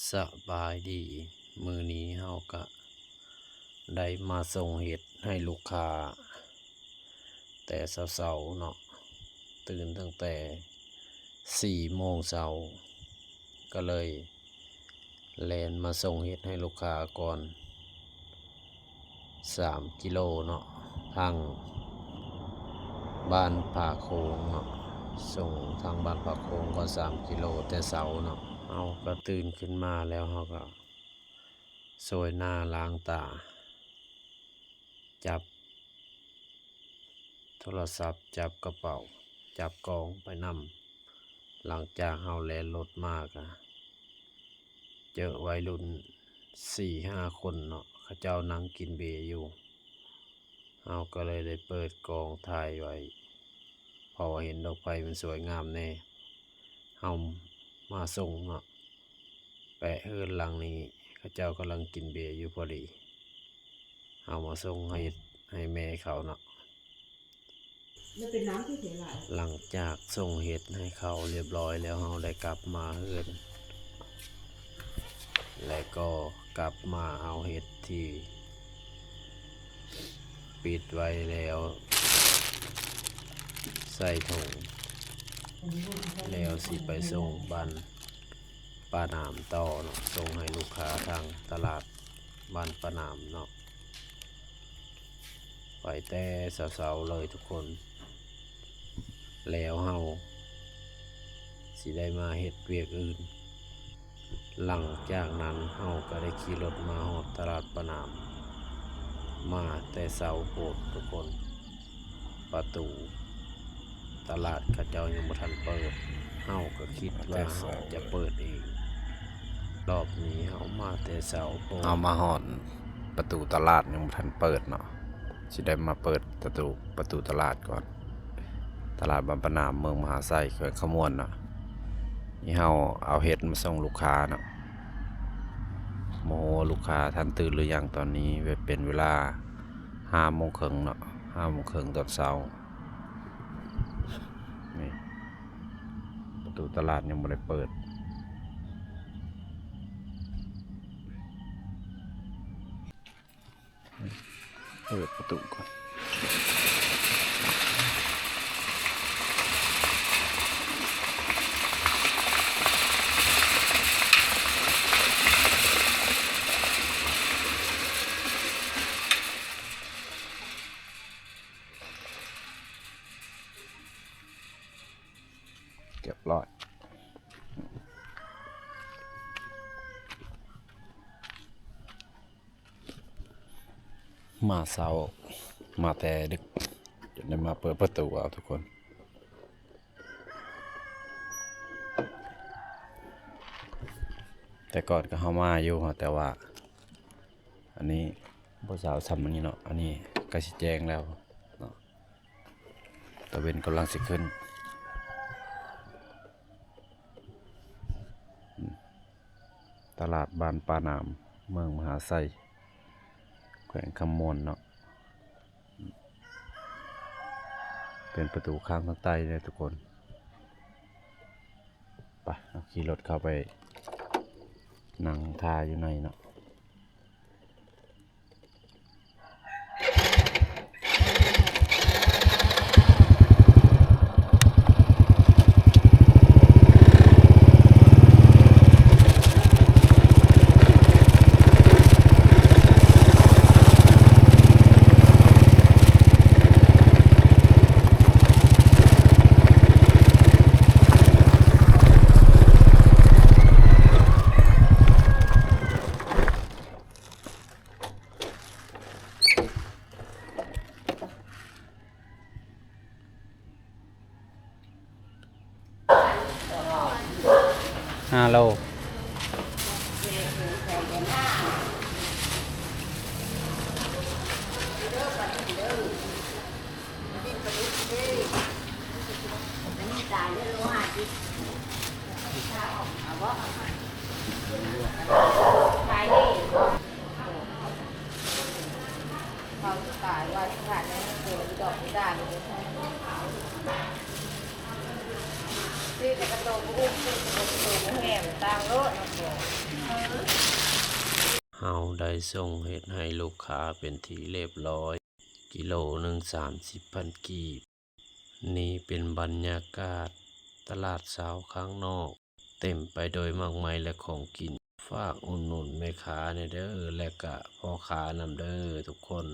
ສະບາຍດີ, ມື້ນີ້ເຮົາກະໄດ້ມາສົ່ງເຫັດໃຫ້ລູກຄ້າແຕ່ເຊົ້າໆເນາະ, ຕື່ນຕັ້ງແຕ່ສີ່ໂມງເຊົ້າ ກະເລີຍແລ່ນມາສົ່ງເຫັດໃຫ້ລູກຄ້າກ່ອນ ສາມກິໂລເນາະ, ທາງບ້ານຜາໂຂງເນາະ, ສົ່ງທາງບ້ານຜາໂຂງກໍສາມກິໂລແຕ່ເຊົ້າເນາະ. ເຮົາກໍຕື່ນຂຶ້ນມາແລ້ວ ເຮົາກໍໂຊຍໜ້າລ້າງຕາ, ຈັບໂທລະສັບ, ຈັບກະເປົາ, ຈັບກອງໄປນຳ. ຫຼັງຈາກເຮົາແລ່ນລົດມາກະ ເຈີໄວລຸ້ນສີ່ຫ້າຄົນເນາະ, ເຂົາເຈົ້ານັ່ງກິນເບຢູ່. ເຮົາກໍເລີຍໄດ້ເປີດກ້ອງຖ່າຍໄວ້ ເພາະວ່າເຫັນດອກໄຟມັນສວຍງາມແດ່. ເຮົາມາສົ່ງເນາະ, ແປະເຮືອນຫຼັງນີ້ ເຂົາເຈົ້າກຳລັງກິນເບຢູ່ພໍດີ. ເຮົາມາສົ່ງໃຫ້ ໃຫ້ແມ່ເຂົາເນາະ. ແລ້ວເປັນນ້ຳທີ່ເສຍຫຼາຍ. ຫຼັງຈາກສົ່ງເຫັດໃຫ້ເຂົາລຽບລ້ອຍແລ້ວ ເຮົາໄດ້ກັບມາເຮືອນ ແລະກໍກັບມາເອົາເຫັດທີ່ປິດໄວ້ແລ້ວໃສ່ຖົງ ແລ້ວຊິໄປສົ່ງບ້ານ ປາໜາມຕໍ່ເນາະ, ສົ່ງໃຫ້ລູກຄ້າທາງຕະຫຼາດບ້ານປາໜາມເນາະ, ໄປແຕ່ເຊົ້າໆເລີຍທຸກຄົນ. ແລ້ວເຮົາຊິໄດ້ມາເຮັດວຽກອື່ນ. ຫຼັງຈາກນັ້ນເຮົາກໍໄດ້ຂີ່ລົດມາຮອດຕະຫຼາດປາໜາມ, ມາແຕ່ເຊົ້າໂພດທຸກຄົນ. ປະຕູຕະຫຼາດເຂົາເຈົ້າຍັງບໍ່ທັນເປີດ, ເຮົາກໍຄິດວ່າເຮົາຈະເປີດເອງ. ລອບນີ້ເຮົາມາແຕ່ເຊົ້າໂພດ. ເຮົາມາຮອດປະຕູຕະຫຼາດຍັງບໍ່ທັນເປີດເນາະ, ຊິໄດ້ມາເປີດປະຕູ ປະຕູຕະຫຼາດກ່ອນ. ຕະຫຼາດບ້ານປາໜາມ ເມືອງມະຫາໄຊ ແຂວງຄຳມ່ວນເນາະ. ນີ້ເຮົາເອົາເຫັດມາສົ່ງລູກຄ້າເນາະ. ບໍ່ຮູ້ວ່າລູກຄ້າທ່ານຕື່ນຫຼືຍັງ, ຕອນນີ້ເປັນເວລາຫ້າໂມງເຄິ່ງເນາະ, ຫ້າໂມງເຄິ່ງຕອນເຊົ້າ. ນີ້ ປະຕູຕະຫຼາດຍັງບໍ່ໄດ້ເປີດ. ເປີດປະຕູກ່ອນ. ຮຽບຮ້ອຍ. ມາເຊົ້າ ມາແຕ່ດຶກ ຈົນໄດ້ມາເປີດປະຕູເອົາທຸກຄົນ. ແຕ່ກ່ອນກໍເຮົາມາຢູ່ ແຕ່ວ່າອັນນີ້ບໍ່ເຊົ້າສ່ຳອັນນີ້ເນາະ, ອັນນີ້ໃກ້ຊິແຈ້ງແລ້ວເນາະ. ຕາເວັນກຳລັງຊິຂຶ້ນ. ຕະຫຼາດບ້ານປາໜາມ ເມືອງມະຫາໄຊ ແຂວງຄຳມ່ວນເນາະ. ເປັນປະຕູຂ້າງທາງໃຕ້ເດ້ທຸກຄົນ. ໄປ ເຮົາຂີ່ລົດເຂົ້າໄປນັ່ງຖ້າຢູ່ໃນເນາະ. ຫ້າໂລ. ເຂົາຊິຕາຍວ່າຊິຂາດແນວເກີດດອກດານຢູ່. ຊື້ແຕ່ກະໂຕບໍ່ອຸ້ມ ຊື້ແຕ່ກະໂຕບໍ່ແຮມ ຕ່າງໂລດເນາະ. ເຮົາໄດ້ສົ່ງເຮັດໃຫ້ລູກຄ້າເປັນທີ່ຮຽບຮ້ອຍ ກິໂລໜຶ່ງສາມສິບພັນກີບ. ນີ້ເປັນບັນຍາກາດຕະຫຼາດເຊົ້າຂ້າງນອກ ເຕັມໄປໂດຍໝາກໄມ້ ແລະ ຂອງກິນ. ຝາກອຸດໜູນແມ່ຄ້າແດ່ເດີ ແລະ ກະພໍ່ຄ້ານຳເດີທຸກຄົນ.